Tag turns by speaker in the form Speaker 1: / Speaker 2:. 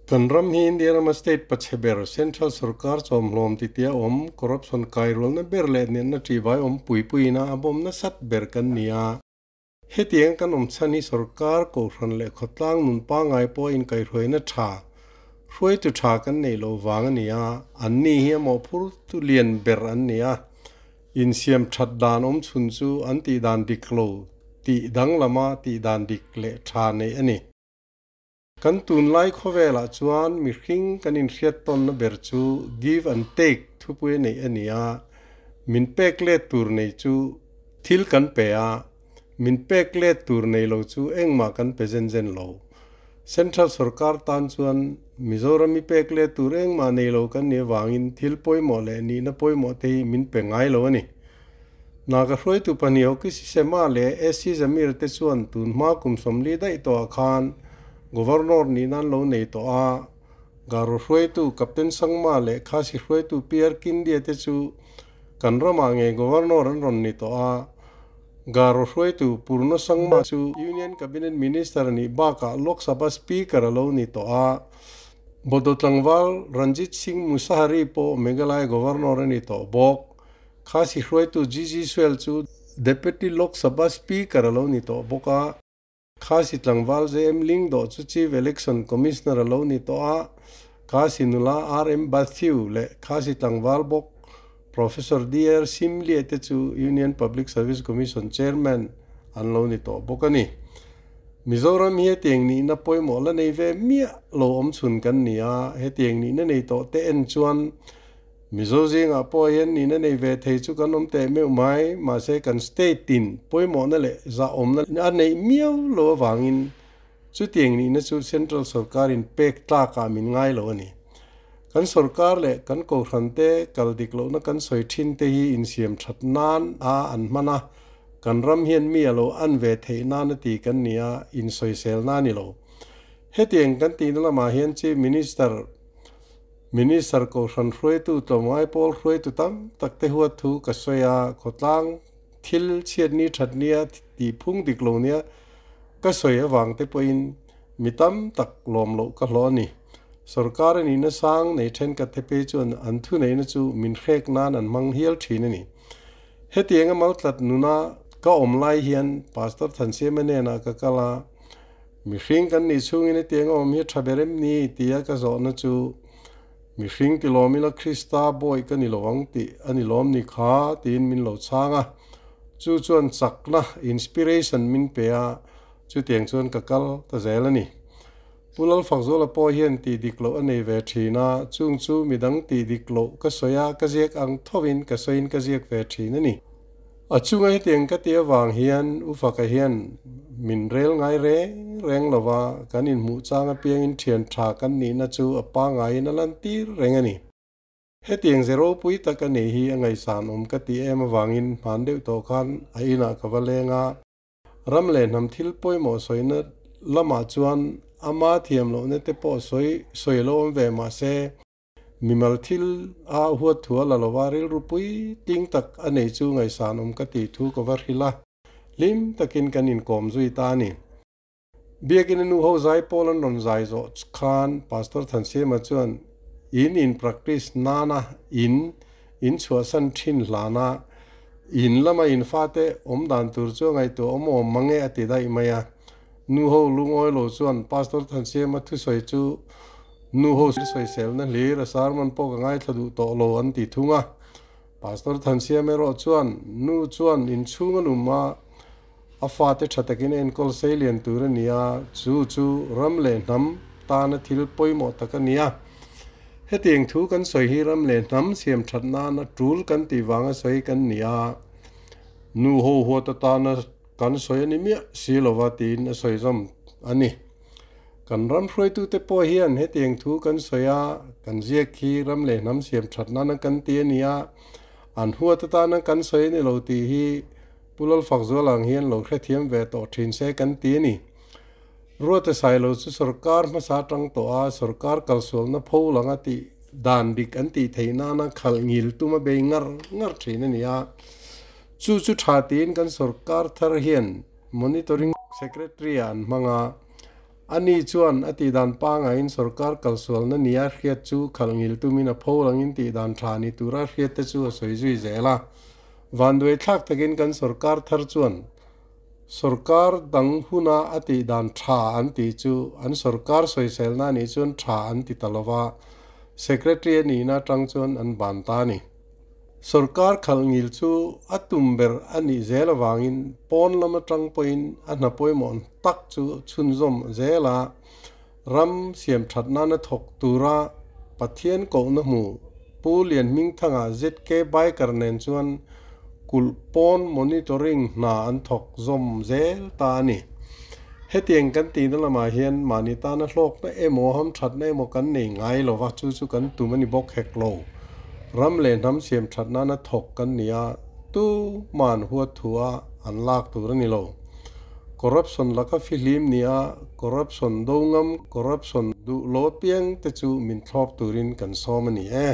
Speaker 1: Kan ram hi India rama state pachhe ber, central sorkar chawmhlawm titia awm, corruption kairualna ber leh nenna ṭihvai awm pui puiin a bawm nasat ber kan ni a. Hetiang kan awm chhan hi sorkar, kohhran leh khawtlang nun pangngai pawh inkaihhruaina ṭha, hruaitu ṭha kan neih loh vang a ni a, anni hi a mawhphurtu lian ber an ni a. Insiam ṭhat dan awm chhun chu an tihdan dik lo tih danglama tihdan dik leh ṭha neih a ni. Kan tunlai khawvelah chuan mihring kan inhriat tawnna ber chu give and take thupui a neih a ni a, min pek let tur nei chu thil kan pe a, min pek let tur nei lo chu engmah kan pe zen zen lo. Central sorkar tan chuan Mizoram i pek let tur engmah nei lo kan nih avangin thil pawimawh leh nihna pawimawh te hi min pe ngai lo a ni. Naga hruaitu pahnih Hoki Sisema leh SC Zamir te chuan tun hma kum 40 daih tawhah khan Governor nih nan lo nei tawh a, Garo hruaitu Captain Sangma leh Khasi hruaitu PR Kindia te chu kan ramah ngei Governor an rawn ni tawh a, Garo hruaitu Purno Sangma chu Union Cabinet Minister nih bakah Lok Sabha Speaker a lo ni tawh a, Bodo tlangval Ranjit Singh Musahari pawh Meghalaya Governor a ni tawh bawk. Khasi hruaitu GG Suel chu Deputy Lok Sabha Speaker a lo ni tawh bawk a, Khasi tlangval JM Lyngdoh chu Chief Election Commissioner a lo ni tawh a, Khasi nula RM Bathiu leh Khasi tlangval bawk Professor DR Simlie te chu Union Public Service Commission Chairman an lo ni tawh bawk a ni. Mizoram hi hetiang nihna pawimawh la nei ve miah lo awmchhun kan ni a, hetiang nihna nei tawh te en chuan Mizo zingah pawh hian nihna nei ve thei chu kan awm teh meuh mai, mahse kan state tin pawimawhna leh zahawmna a neih miau lo avangin chutiang nihna chu central sorkarin pek tlakah min ngai lo a ni. Kan sorkar leh kan kohhrante kal dik lohna kan sawi thin te hi insiam that nan a an hman a, kan ram hian mi a lo an ve theih nan a ti kan ni a, insawisel na a ni lo. Hetiang kan tihna lamah hian Chief Minister, Minister Kohhran hruaitu tlawmngai pawl hruaitu tam tak te huat thu ka sawi a, khawtlang thil chhiatni that nia tih phung dik lo nia ka sawi avang te pawhin mi tam tak lawm loh ka hlawh a ni. Sorkar a nihna sang nei thenkhat te phei chuan an thuneihna chu min hrek nan an hmang hial thin a ni. Hetianga maltlat nuna ka awm lai hian Pastor Thansiama hnenah ka kal a, Mihring kan nih chhungin hetiang a awm hi a tha ber em ni? tia ka zawhna chu, Mihring ti lawm ila Krista bawi ka ni lo ang tih a ni lawm ni kha? tiin min lo chhang a. Chu chuan chakna, inspiration, min pe a, chutiang chuan ka kal ta zel a ni. Pu Lalfakzuala pawh hian tih dik loh a nei ve thin a, chung chu midang tih dik loh ka sawi a, ka ziak ang thovin ka sawiin ka ziak ve thin a ni. A chunga hetiang ka tih avang hian U Faka hian min rel ngai reng reng lo va, kan inhmuh chang apiangin thian tha kan nihna chu a pangaiin a lantir reng a ni. Hetiang ze ropui tak a nih hi a ngaihsan awm ka tih em avangin hman deuh tawh khan a inah ka va leng a, ram leh hnam thil pawimawh sawina lamah chuan ama thiam lohna te pawh sawi sawi lo awm ve mah se, Mimal thil a huat thu a la lo va, rilru pui ting tak a nei chu ngaihsan awm ka tih thu ka va hrilh a, hlim takin kan inkawm zui ta a ni. Biakin a nu ho zai pawl an rawn zai zawh khan Pastor Thansiama chuan in in practice nana in in chhuahsan thin hlana in lama in fate awm dan tur chu a ngaihtuah awm awm mang e a ti daih mai a. Nu ho lungawi lo chuan Pastor Thansiama thusawi chu Nu ho sawiselna hlir a sermon pawh ka ngaithla duh tawh lo an ti thung a. Pastor Thansiam erawh chuan nu chuan inchhung a lum a, a fate tha takin a enkawl sei lian tur a ni a, chu chu ram leh hnam tana thil pawimawh tak a ni a. Hetiang thu kan sawi hi ram leh hnam siam that nana tul kan tih vanga sawi kan ni a, nu ho huat atana kan sawi a ni miah si lova tiin a sawi zawm a ni. Kan ram hruaitute pawh hian hetiang thu kan sawi a, kan ziak khi ram leh hnam siam that nana kan ti a ni a, an huat atana kan sawi a ni lo tih hi Pu Lalfakzuala ang hian lo hrethiam ve tawh thin se kan ti a ni. Ruata Sailo chu sorkar hmasa atang tawh a, sorkar kalsualna pho langa tih dan dik an tih theih nana khalh ngil tum a bei ngar ngar thin a ni a. Chu chu tha tiin kan sorkar thar hian Monitoring Secretary-ah an hmang a. Ani chuan a tihdan pangaiin sorkar kalsualna nia hriat chu khalh ngil tumin a pho langin tihdan tha ni tura hriat te chu a sawi zui zel a. Vanduai thlak takin kan sorkar thar chuan sorkar dang huna a tihdan tha an tih chu an sorkar sawiselna anih chuan tha an ti ta lova, Secretary a nihna atang chuan an ban ta a ni. Sorkar khalh ngil chu a tum ber a nih zel avangin pawn lam atang pawhin a hna pawimawh tak chu chhunzawm zel a, ram siam that nana thawk tura Pathian kohna hmu Pu Lianhmingthanga ZK Biker nen chuan kulh pawn monitoring hna an thawk zawm zel ta a ni. Hetiang kan tihna lamah hian mahni tana hlawkna emaw hamthatna emaw kan nei ngai lova, chu chu kan tum a ni bawk hek lo. Ram leh hnam siam that nana thawk kan ni a, tu man huat thua an lak tur a ni lo. Corruption laka fihlim ni a, corruption do ngam, corruption duh lo apiang te chu min thlawp turin kan sawm a ni e.